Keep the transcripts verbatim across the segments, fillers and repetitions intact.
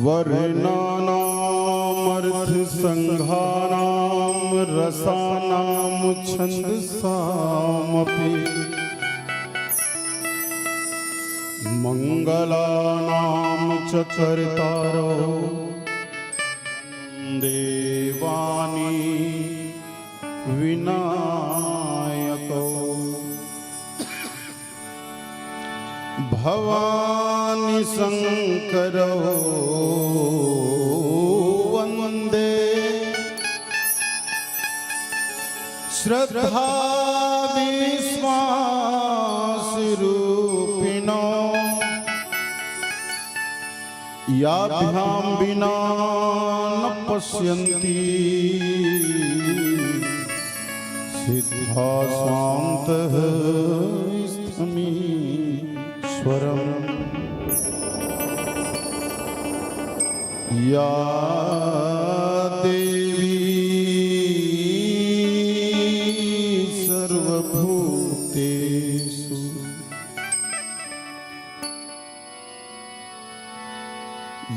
वर्णानामर्थसङ्घानां रसानां छन्दसामपि। मङ्गलानां च कर्तारौ देवानि विनायकौ। भवानि शङ्करौ वन्दे श्रद्धाविश्वासरूपिणौ। याभ्यां विना न पश्यन्ति सिद्धा स्वान्तः स्थमीश्वरम्। या देवी सर्वभूतेषु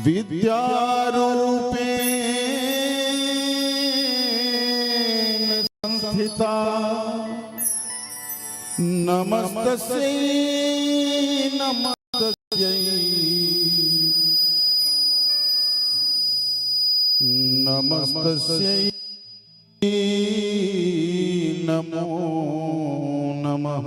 विद्यारूपेण संस्थिता। नमस्तस्यै, नमस्तस्यै, नमस्तस्यै नमो नमः।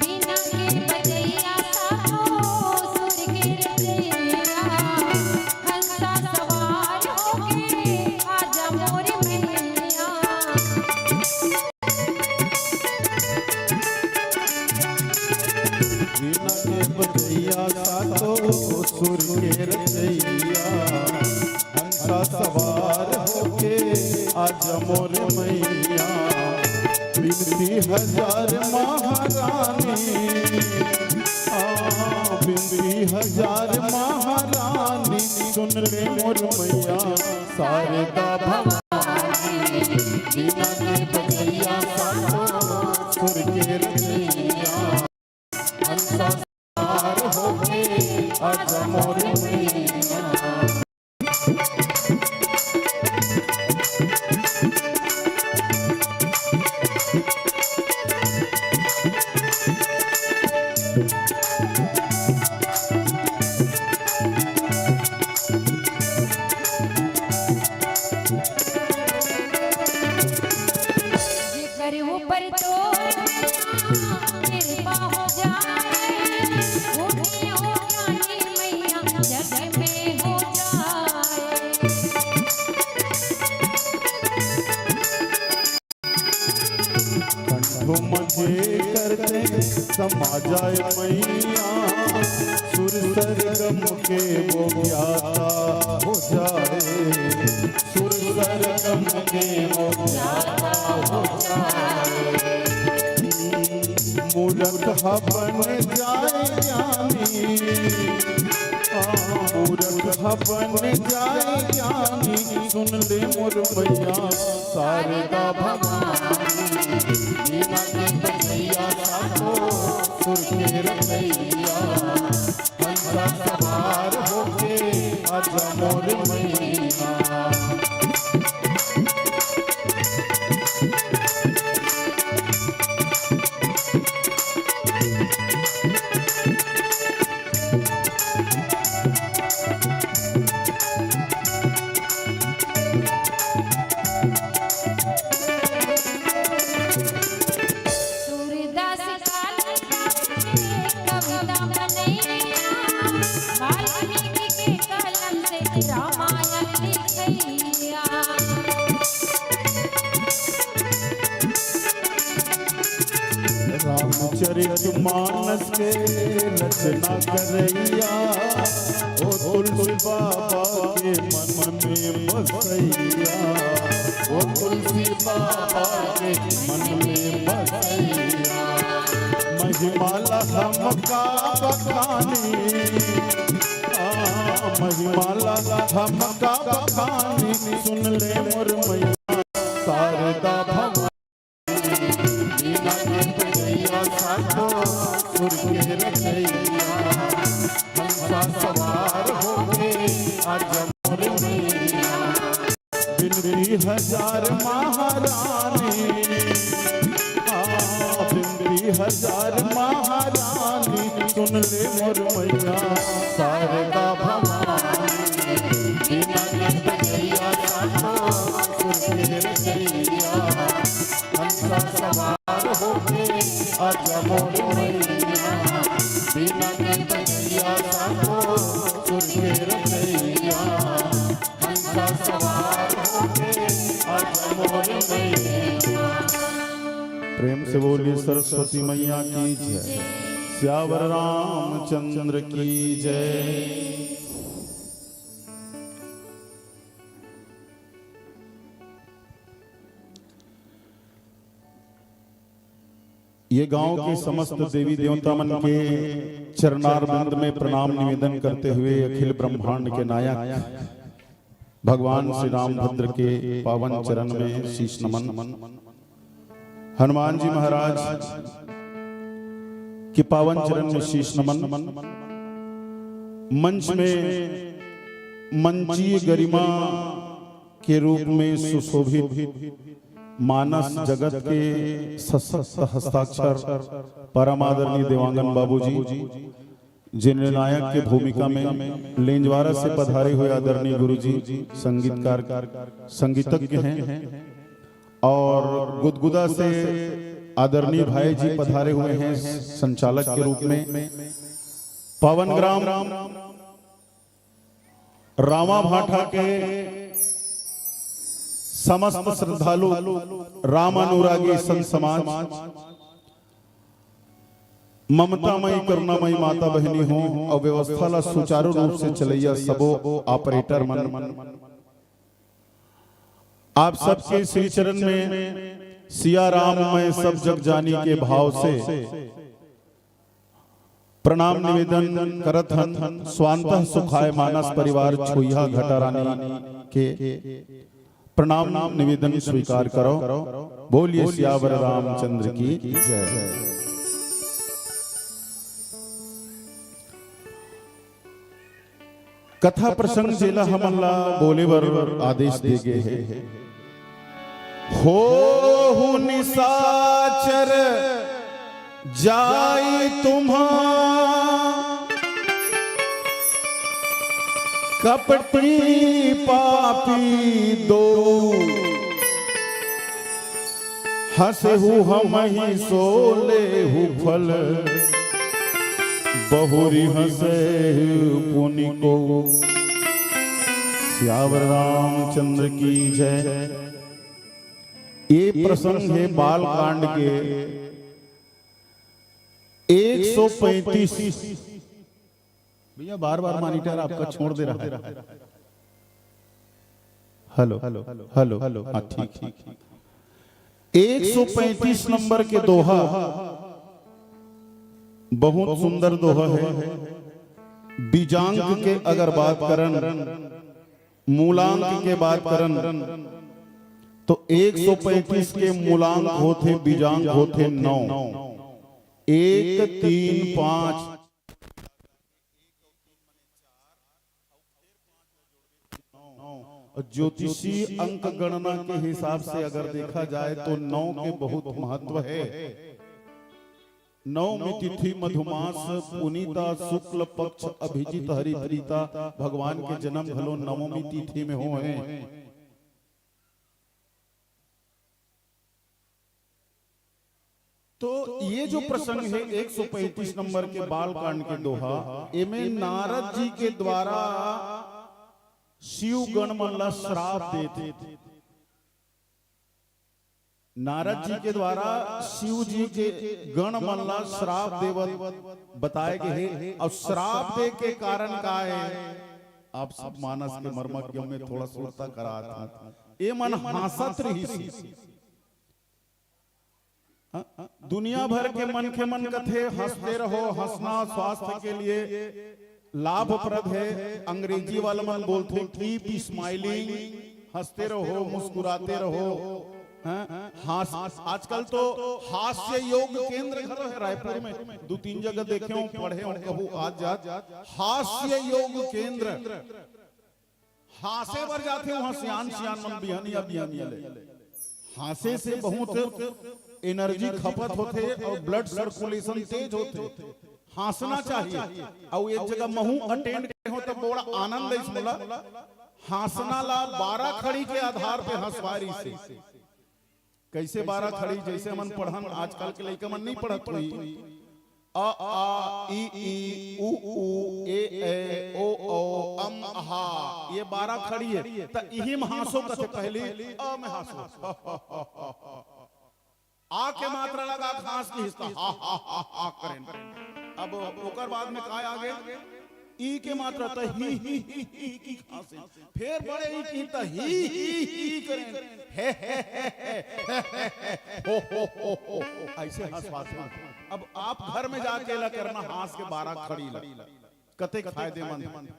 बीना के बजइया सातो सुर के रचइया, हंसा सवार होके आजा मोर मैया। बीना के बजइया सातो सुर के रचइया, हंसा सवार होके आजा मोर मैया। बिनती हजार महारानी, आ, बिनती हजार महारानी, सुन ले मोर मैया शारदा भवानी। बीना के बजइया सातो सुर के रचइया, हंसा सवार होके आजा मोर मैया। जेकर ऊपर तोर कृपा हो जाए, वो भी हो ज्ञानी मैया जग में हो जाए। कंठों मजे करते समा जाए मैया, सुर सरगम के वो ज्ञाता हो जाए। सुर सरगम के वो ज्ञाता हो जाए। मूरख बन जाए ज्ञानी, बन जाए ज्ञानी, सुन ले मोर मैया शारदा भवानी। बीना के बजैया सातो सुर के रचैया, हंसा सवार होके आजा मोर मैया। सूरदास कालिदास के कविता मनैया, वाल्मीकि के कलम से रामायण लिखैया। रामचरित मानस के रचना करैया, ओ तुलसी बाबा के मन में बसैया, ओ तुलसी बाबा के मन में बसैया। महिमा ला हम का बखानी, आ, महिमा ला हम का बखानी, सुन ले मोर मैया शारदा भवानी। बीना के बजैया सातो सुर के रचैया, हंसा सवार होके आजा मोर मैया। बिनती हजार महारानी, आ, बिनती हजार महारानी, सुन ले मोर मैया शारदा भवानी। बीना के बजैया सातो सुर के रचैया, हंसा सवार होके आजा मोर मैया। बीना के बजैया सातो सुर के रचैया, हंसा सवार होके आजा मोर मैया। प्रेम से बोलिए सरस्वती मैया की जय, सियावर रामचंद्र की जय। ये गांव के समस्त देवी देवता मन के चरणार बिंद में प्रणाम निवेदन करते हुए अखिल ब्रह्मांड के नायक भगवान श्री रामभद्र के पावन चरण में शीश नमन। हनुमान जी महाराज के पावन चरण में शीश नमन। मंच में मंचीय गरिमा के रूप में सुशोभित मानस जगत के सशक्त हस्ताक्षर परम आदरणीय देवांगन बाबूजी, जिन्हें नायक के भूमिका में लेंजवारा से पधारे हुए आदरणीय गुरुजी संगीतकार, संगीतज्ञ हैं, और गुदगुदा से आदरणीय भाई जी पधारे हुए हैं संचालक के रूप में। पावन ग्राम रामा भाटा के समस्त श्रद्धालु, राम अनुरागी संत समाज, ममतामयी करुणामयी माता बहिनी हो, अउ व्यवस्था ला सुचारू रूप से चलैया सबो ऑपरेटर मन, आप सबके श्री चरण में सिया राम मैं सब जग जानी के भाव से प्रणाम निवेदन करत हन। स्वांतः सुखाय मानस परिवार छुईहा घटारानी के प्रणाम निवेदन स्वीकार करो। बोलिए सियावर रामचंद्र की जय। कथा प्रसंग जेला हमन ला बोले बर आदेश दे गे हे। होहु निशाचर जाई तुम्हा, कपटी पापी दो, हंसेहु हमहि सोलेहु फल, बहुरी हंसेहु पुनि को। सियावर रामचंद्र की जय। ये प्रसंग है बाल कांड के एक सौ पैंतीस। भैया, बार बार मॉनिटर आपका छोड़ दे रहा है। हेलो, हेलो, हेलो, हाँ, ठीक, ठीक। एक सौ पैंतीस नंबर के दोहा, बहुत सुंदर दोहा है। बीजांक के अगर बात करन, मूलांक के बात करन, तो एक सौ पैंतीस के मूलांक होथे, बीजांक होथे नौ। एक, तीन, पाँच। ज्योतिषी अंक गणना के हिसाब से अगर देखा जाए तो नौ के बहुत महत्व है। नवमी तिथि मधुमास पुनीता शुक्ल पक्ष अभिजीत हरिप्रीता, भगवान के जन्म घलो नवमी तिथि में होहे। तो ये जो प्रसंग है एक सौ पैंतीस नंबर के बाल कांड के दोहा, एमे नारद जी के द्वारा शिव गण मन ला श्राप देथे। नारद जी के द्वारा शिव जी के गण मन ला श्राप देवत बताए गे हे। और श्राप दे के कारण का है, आप सब मानस के मर्मज्ञ में थोड़ा सुरता करात हूँ। ए मन हाँसत रहिस। हाँ? दुनिया भर के मनखे मन कथे, "हंसते रहो, हंसना स्वास्थ्य के लिए लाभप्रद है।" अंग्रेजी वाला मन बोलथे, "Keep smiling", हंसते रहो, मुस्कुराते रहो। हाँ? हास-, आजकल तो हास्य योग केंद्र घलो है रायपुर में, दू तीन जगह देखे हूँ, पढ़े हूँ, कहूँ आज जात, हास्य योग केंद्र। हाँसे बर जाथे, वहाँ सियान, सियान मन बिहनिया, बिहनिया ले। हाँसे से बहुत एनर्जी खपत होथे और ब्लड सर्कुलेशन तेज होथे। हाँसना चाहिए। और एक जगह महू अटेंड करे हो, तो बड़ा आनंद है इसमें। हाँसना ला बारह खड़ी के आधार पे हँसवारी से। कैसे बारह खड़ी? जैसे मन पढ़न, आजकल के लइका मन नहीं पढ़त होही। अ, आ, इ, ई, उ, ऊ, ए, ऐ, ओ, औ, अम, हा, ये बारह खड़ी है। त इही में हाँसो कथे, पहली अ में हाँसो, आ के मात्रा लगा के हाँस के हिस्सा, हा, हा, हा, हा करेन। अब ओकर बाद में काय आगे? ई के मात्रा त ही, ही, ही, ही की हाँसे। फिर बड़े ई की त ही, ही, ही करेन। हे, हे, हे, हो, हो, हो, हो। ऐसे हाँसवाथे। अब आप घर में जाके ला करना हाँस के बारह खड़ी ला। कतेक फायदेमंद।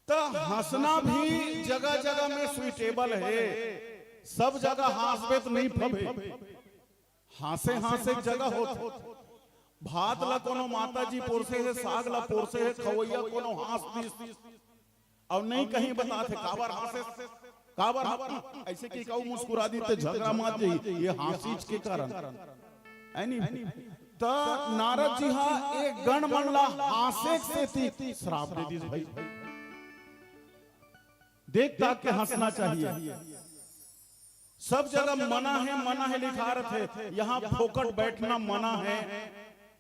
त हाँसना भी जगह-जगह में सुइटेबल हे। सब जगह हाँसबे त नहीं फबे। हाँसे हाँसे जगह होथे। भात ला कोनो माता जी पोरसे हे, साग ला पोरसे हे, खवैया कोनो हाँस दिस। अउ नहीं कहीं बताथे, "काबर हाँसे? काबर हाँसे?" ऐसे कि कहूँ मुस्कुरा दी त झगरा मात जाही, ये हाँसीच के कारण। है नी? त नारद जी हा एक गण मन ला हाँसे सेती श्राप दे दिस भाई। देख ताक के हाँसना चाहिए। सब जगह मना है, मना है लिखा रथे। यहाँ फोकट बैठना मना है,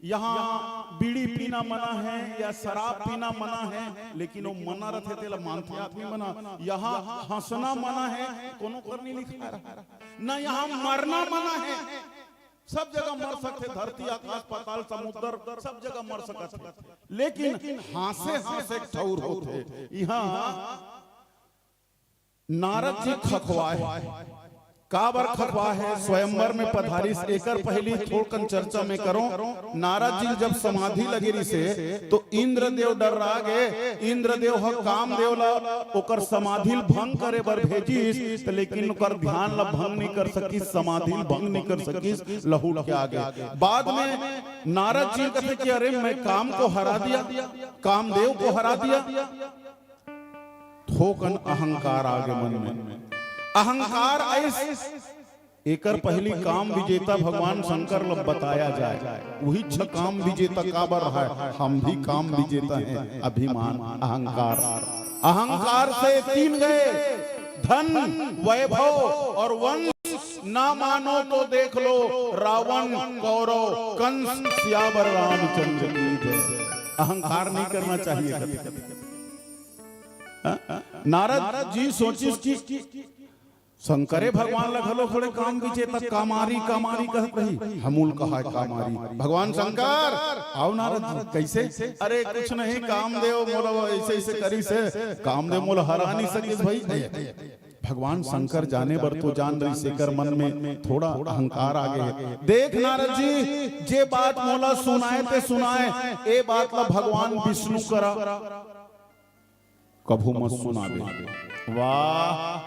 यहाँ बीड़ी पीना मना है या शराब पीना मना है, लेकिन वो मना रथे, तेला मानथे आदमी मना। यहाँ हँसना मना है, कोनो कर नहीं लिखा रहा। न यहाँ मरना मना है। सब जगह मर सकथे, धरती, आकाश, पाताल, समुद्र, सब जगह मर सकत हे, लेकिन हाँसे हाँसे ठउर होथे। यहाँ नारद जी खखवाए, काबर खखवाए हे? स्वयंवर में पधारिस। एकर पहिली थोड़कन चर्चा में करों। नारद जी जब समाधि लगे रिसे, तो इंद्रदेव डर्रा गे। इंद्रदेव ह कामदेव ला ओकर समाधि ल भंग करे बर भेजिस, त लेकिन ओकर ध्यान ला भंग नहीं कर सकिस, समाधि ल भंग नहीं कर सकिस, लहुट के आगे। बाद में नारद जी कथे कि "अरे, मैं काम को हरा दिया, कामदेव को हरा दिया।" थोकन अहंकार आगे मन में। अहंकार ऐस, एकर पहिली काम विजेता भगवान शंकर ल बताया जाए। वही छ काम विजेता काबर है, हम भी काम विजेता हैं। अभिमान, अहंकार, अहंकार से तीन गए, धन, वैभव और वंश। ना मानो तो देख लो, रावण, कौरव, कंस, सियावर रामचंद्र की जय। अहंकार नहीं करना चाहिए कभी। हाँ? नारद जी सोचिस कि शंकरे भगवान ला घलो थोड़े काम विजेता, कामारी, कामारी कहत रही। हमू ल कहाय कामारी। भगवान शंकर, आओ नारद जी, कैसे? अरे कुछ नहीं, कामदेव मोला ऐसे ऐसे करिस हे, कामदेव मोला हरा नहीं सकिस भाई। भगवान शंकर जाने बर तो जान रहिस, एकर मन में थोड़ा अहंकार आ गे हे। देख नारद जी, जे बात मोला सुनाए ते सुनाए, ए बात ला भगवान विष्णु करा कभू मत सुनाबे। वाह,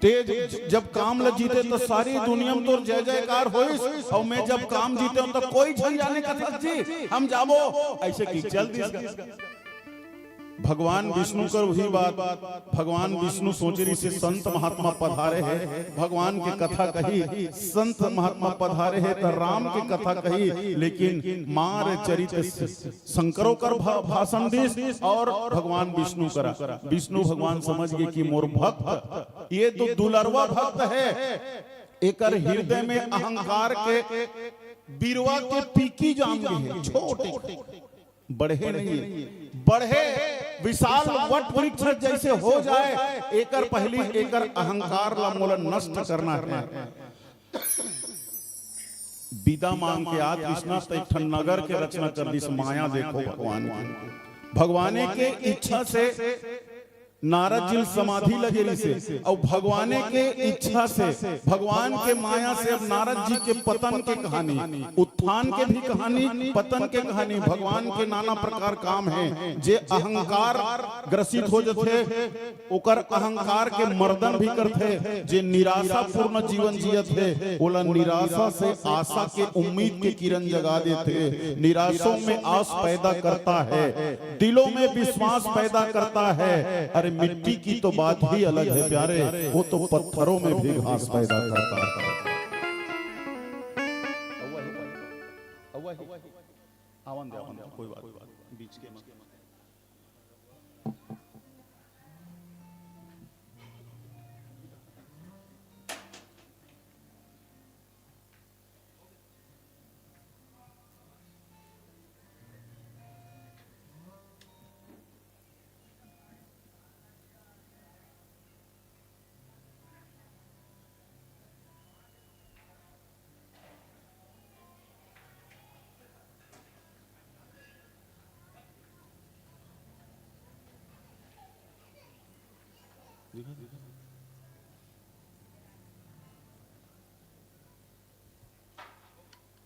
ते ज-, जब काम ल जीते त सारी दुनिया में तोर जय जयकार होइस, अउ मैं जब काम जीते हूं त कोई झन जाने कथस जी, हम जाबो, अइसे कहिके चल दिस। भगवान विष्णु कर वही बात, भगवान विष्णु सोचे रहिसे संत महात्मा पधारे हे, भगवान के कथा कही, संत महात्मा पधारे हे त राम के कथा कही, लेकिन मार चरित शंकरो कर भा-, भाषण दिस अउ भगवान विष्णु करा। विष्णु भगवान समझ गे कि मोर भक्त, ये तो दुलरवा भक्त हे, एकर हृदय में अहंकार के बिरवा के पीकी जाम गे हे, छोटे, बढ़े नहीं, बढ़े, विशाल वट वृक्ष जइसे हो जाए, एकर पहिली एकर अहंकार ला मोला नष्ट करना हे। बिदा मांग के आ कृष्णा त एक ठन नगर के रचना कर दिस। माया देखो भगवान की, भगवाने के इच्छा से नारद जी समाधि लगे रहिसे, अउ भगवाने के इच्छा से, भगवान के माया से अब नारद जी के पतन के कहानी, उत्थान के भी कहानी, पतन के कहानी, भगवान के नाना प्रकार काम हे। जे अहंकार ग्रसित हो जथे, ओकर अहंकार के मर्दन भी करथे। जे निराशापूर्ण जीवन जियत हे, ओला निराशा से आशा के, उम्मीद के किरण जगा देथे। निराशों में आस पैदा करता है, दिलों में विश्वास पैदा करता है। अरे, मिट्टी की तो बात ही अलग है प्यारे, वो तो पत्थरों में भी घास पैदा करता है। आवन दे, आवन दे, कोई बात नहीं। बीच के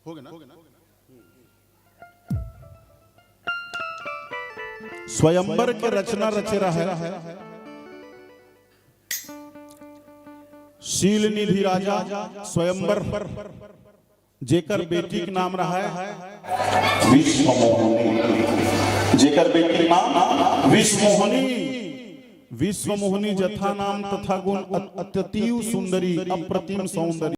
हो गया ना? स्वयंवर के रचना रचे रहा है शील निधि राजा। स्वयंवर, जेकर बेटी के नाम रहा है विश्वमोहिनी, जेकर बेटी के नाम विश्वमोहिनी। विश्वमोहिनी जथा नाम तथा गुण अत-, अत्यतीव सुंदरी, अप्रतिम सौंदर्य।